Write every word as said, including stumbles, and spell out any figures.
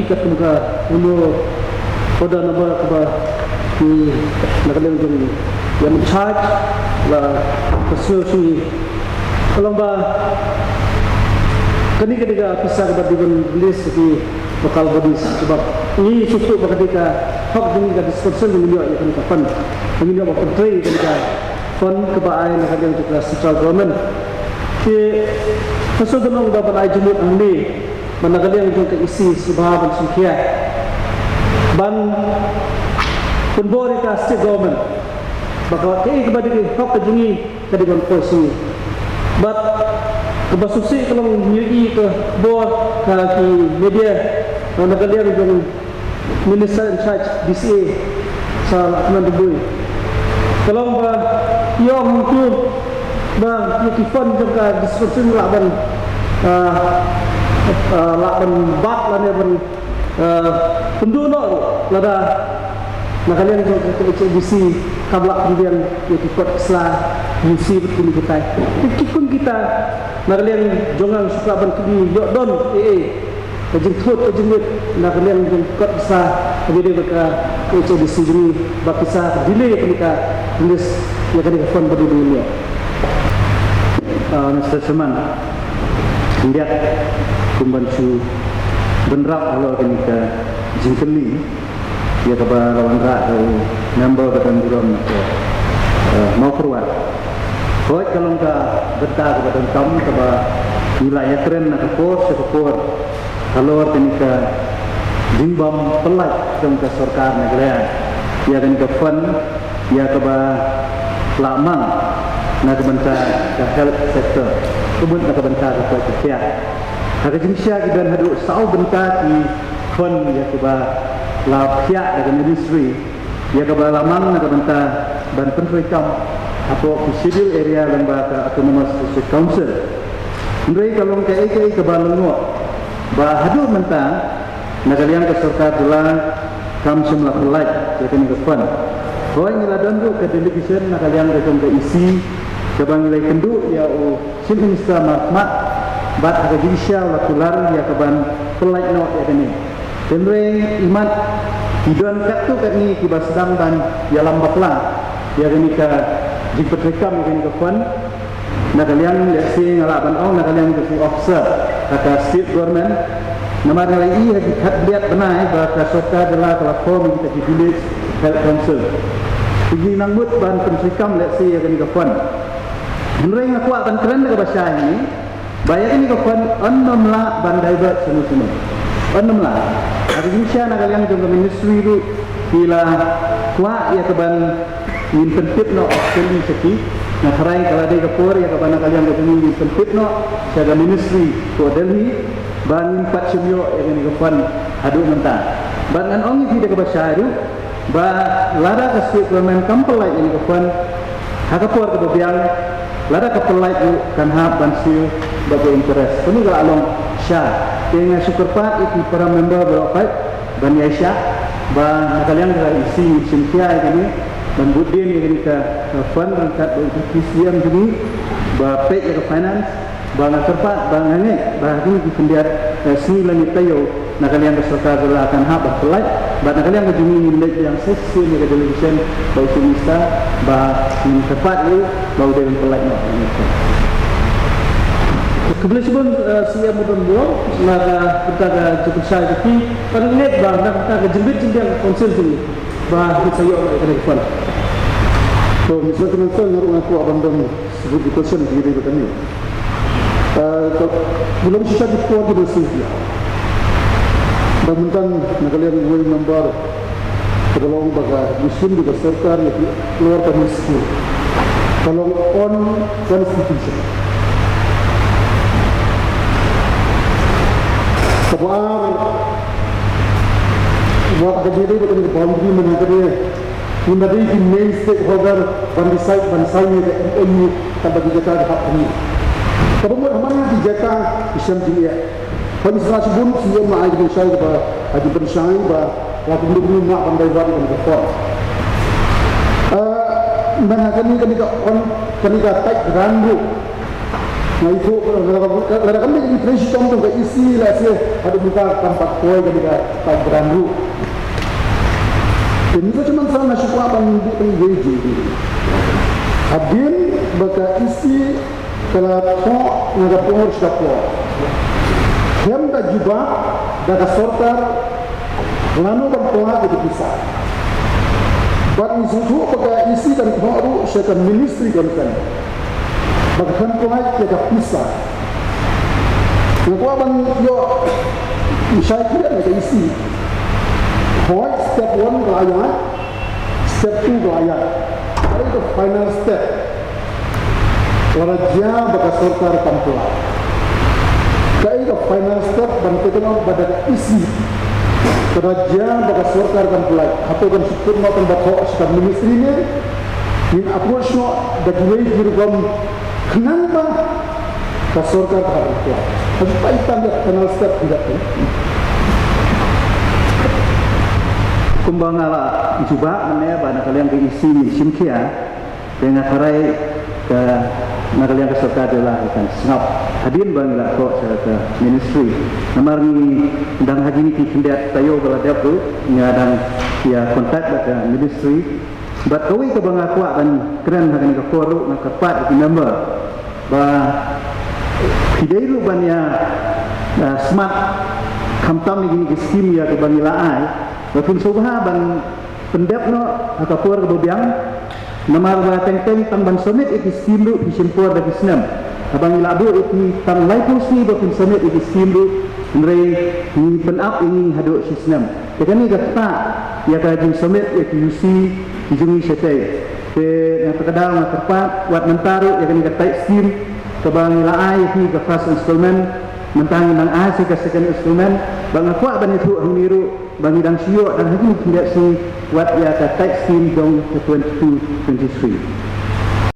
Ka kum ka uno order number kaba ki na ka liang jong ïa in charge la ka sngewsih ka long ba kane ka dei ka pisa kaba dei ban release ki local bodies kaba ngi sngewthuh ba ka dei ka hok jong ngi, ka discretion jong ngi ïa kane ka fund ba ngi ïa ba pyntrei ïa kane ka fund kaba ai na ka liang jong ka central government. Te ka sngewdon ong ba ban ai jingmut hangne ba na ka liang jong ka E C sngewbha ban sngewkhia ban pynbor ïa ka state government ba ka kaei kaba dei ka hok ka jong ngi ka dei ban poi sha ngi. Bad kaba sngewsih ka long ngi ïohi ka khubor ka ki media na ka liang jong Minister in charge D C A sa Lahkmen Rymbui. Ka long ba i ong hangtu ba ïa ki fund jong ka discretion lah ban, ah, ah, lah ban bat lane ban, ah, pynduh noh ruh lada na ka liang jong ka H A D C kam lah pynbiang ïa ki kot ki sla, U C bad kine kitai. Te ki kum kita na ka liang jong nga nga shu kwah ban kylli ïoh don ei ei ka jingthut ka jingmut na ka liang jong kot ki sla, ka dei ba ka H A D C jong ngi ba ki sa ka delay kane ka release ïa kane ka fund ba dei ba ngi ïoh. Ah, Mister Chairman, khyndiat kum ban shu bynrap halor kane ka jingkylli ïa kaba la wanrah da u member ba don burom na ka, eh, Mawkyrwat. Hooid ka long ka bynta kaba donkam kaba ngi la ïakren na ka por sha ka por halor kane ka jingbym pyllait jong ka sorkar Meghalaya ïa kane ka fund ïa kaba la mang na ka bynta ka health sector, ka mut na ka bynta ka koit ka khiah. Ha ka jingshisha ki don haduh saw bynta ki fund ïa kaba la phiah da ka ministry ïa kaba la mang na ka bynta ban pyntreikam hapoh ki schedule area lyngba ka Autonomous District Council. Hynrei ka long kaei kaei kaba lyngngoh ba haduh mynta na ka liang ka sorkar jylla kam shym la pyllait ïa kane ka fund. Hooid ngi la don ruh ka delegation na ka liang ka jong ka E C kaba ngi la ïakynduh ïa u Chief Minister markhmat bad ha ka jingshisha u la kular ïa ka ban pyllait noh ïa kane. Hynrei imat ki don katto katne kiba sdang ban ïalam bakla ïa kane ka jingpyntreikam ïa kane ka fund. Na ka liang lehse nga lah ban ong na ka liang ka officer ha ka state government. Namar nga la ïohi ha ki khatbyiat bnai ba ka sorkar jylla ka la form ïa kita ki village health council. Ki nang mut ban pyntreikam lehse ïa kane ka fund. Hynrei nga kwah ban kren da kaba shai hangne ba ïa kane ka fund yn nym lah ban divert shuh shuh. Yn nym lah. Ha ka jingshisha na ka liang jong ka ministry ruh ki la kwah ïa ka ban ngin pyntip noh officially sha ki. Nga tharai ka la dei ka por ïa kaba na ka liang ka jong ngi ngin pyntip noh sha ka ministry ka Delhi ba ngin pat shim ïoh ïa kane ka fund haduh mynta. Bad ngan ong ïa phi da kaba shai ruh ba lada ka state government kam pyllait ïa kane ka fund ha ka por kaba biang, lada ka pyllait ruh kan hap ban siew bad ka interest. Kane ka la long sha. Te nga shu kyrpad ïa ki para member baroh pat ban ïaishah ba na ka liang ka E C ngin shim khia ïa kane ban bud dien ïa kane ka, ka fund ryngkat bad u Deputy C M jong ngi ba peit ïa ka finance. Ba nga kyrpad ba nga ngeit ba ha kine ki khyndiat, eh, sngi lane taïew na ka liang ka sorkar jylla kan hap ban pyllait bad na ka liang ka jong ngi ngin leit biang shisien ïa ka delegation bad u Chief Minister ba ngin kyrpad ïa u ba u dei ban pyllait noh. Khublei shibun, eh, C M ba don burom na ka bynta ka jingpynshai jong phi. Nga ngeit ba na ka bynta ka jingbit jingbiang ka council jong ngi ba ngin sa ïoh ïa kane ka fund. To, Mister Chairman, nga ruh nga kwah ban don shuh ki question ki dei ba kan ïoh. Eh, ka, ka long shisha ki por kiba shisha. Ba mynta na ka liang uwei u member kaba long ba ka mission jong ka sorkar ïa ki lower primary school ka long unconstitutional. Kaba ar, wat ka jingdei ba kane ka boundary mynta ka dei Ngim da dei ki main stakeholder ban decide ban sign ïa ka M O U katba ki jaka ki hap hangne. Kaba mut ha man la ki jaka ki shem jingeh. Hynrei sa shibun C M la ai ka jingshai kaba, ai ka jingpynshai ba la kum dei ban divert ïa ka fund. Eh, na kane, kane ka on, kane ka tight grant ruh. Nga ithuh lada ka, lada ka mih ka trei shitom jong ka E C lehse haduh mynta kam pat poi kane ka pipeline ruh. Te mynta shu mynta nga shu kwah ban buh tang iwei jingkylli. Hadien ba ka E C ka la thoh na ka por sha ka por, khlem da jubab da ka sorkar lano ban pynlait ïa ka pisa. Bad ngi sngewthuh ba ka E C kan thoh ruh sha ka ministry concerned ba kan pynlait ïa ka pisa. Nga kwah ban ïoh shai khyndiat na ka E C. Hooid, step one ka la ïaid, step two ka la ïaid. Kaei ka final step? Lada jia ba ka sorkar kam pynlait, kaei ka final step ban pynlong ba da ka E C? Lada jia ba ka sorkar kam pynlait, hato kan shu put noh tang ba thoh sha ka ministry ne ngin approach noh da kiwei ki rukom khnang ba ka sorkar ka hap pynlait? Hato ka itam ïa ka final step ïa ka? Kumba nga la jubab mynne ba na ka liang ka E C ngin shim khia. Te nga tharai ka na ka liang ka sorkar te la kan sngap hadien ba ngi la thoh sha ka ministry. Namar ngi dang ha kine ki khyndiat taïew ba la dep ruh nga dang ïa contact bad ka ministry. Bad kawei kaba nga kwah ban kren ha kane ka por ruh, nga kyrpad ïa ki member ba phi dei ruh ban ïa, ah, smat khamtam ïa kine ki skim ïa kiba ngi la ai, ba phin sngewbha ban pyndep noh ha ka por kaba biang. Namar ba teng teng tang ban submit ïa ki skim ruh phi shim por da ki snem. Haba ngi la buh ïa ki tang laiphew sngi ba phin submit ïa ki skim ruh, hynrei ngi pynap ïa ngi haduh shi snem. Te kane ka ktah ïa ka jingsubmit ïa ki U C ki jong ngi shatei. Te na kata ka daw nga kyrpad, wat mynta ruh ïa kane ka tied scheme kaba ngi la ai ïa ki ka first installment, mynta ngi nang ai sa ka second installment. Ba nga kwah ban ïathuh hangne ruh ba ngi dang shu ïoh dang ha kine ki khyndiat sngi wat ïa ka tied scheme jong ka twenty-two twenty-three.